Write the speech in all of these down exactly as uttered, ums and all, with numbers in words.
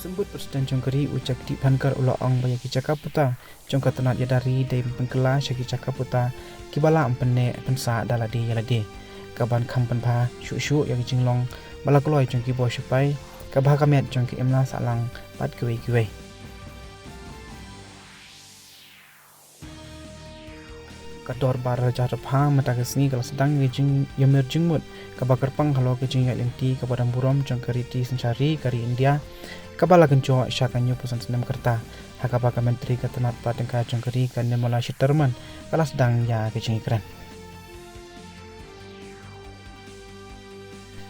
Symbud President jong ka ri u Jagdeep Dhankhar u la ong ba ïa ki jaka puta jong ka tnat ïada ri dei ban pynkylla sha ki jaka puta kiba lah ban pynneh pynsah da lade ïa lade, kaban kham pynbha shuh shuh ïa ki jinglong ba la kloi jong ki bor shipai, kaba ha ka met jong ki imlang sahlang bad kiwei kiwei. Ka Dorbar Raja Rabha mynta ka sngi ka la sdang ïa ka jingïamir jingmut kaba kyrpang halor ka jingïaid lynti kaba don burom jong ka riti synshar ri ka ri India, kaba la kynjoh sha ka hynñiewphew san snem ka rta, ha kaba ka Myntri ka tnat palat tyngka jong ka ri ka Nirmala Sitharaman ka la sdang ïa ka jingïakren.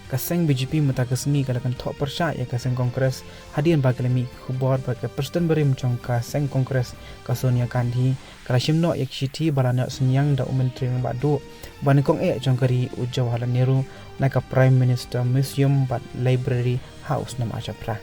Ka seng B J P mynta ka sngi ka la kynthoh pyrshah ïa ka seng Congress hadien ba ka la mih ka khubor ba ka President barim jong ka seng Congress, ka Sonia Gandhi, ka la shim noh ïa ka shithi ba la noh synñiang da u Myntri Rangbah Duh ba nyngkong eh jong ka ri u Jawaharlal Nehru na ka Prime Minister Museum bad Library ha u snem arhajar phra.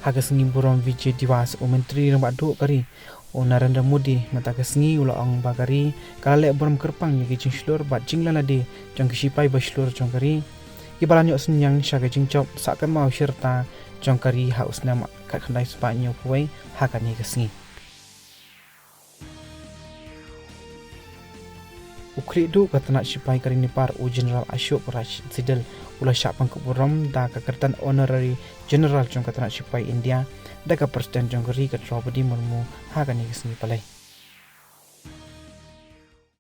Ha ka sngi burom Vijay Diwas, u Myntri Rangbah Duh ka ri u Narendra Modi mynta ka sngi u la ong ba ka ri ka la leh burom kyrpang ïa ki jingshlur bad jinglan lade jong ki shipai ba shlur jong ka ri, kiba la noh synñiang sha ka jingjop sah kynmaw shi rta jong ka ri ha u snem khatkhyndai spah hynñiewphew wei ha kane ka sngi. U khlieh duh ka tnat shipai ka ri Nepal u General Ashok Raj Sindel u la shah pynkup burom da ka kyrdan Honorary General jong ka tnat shipai India da ka President jong ka ri ka Droupadi Murmu ha kane ka sngi Palei.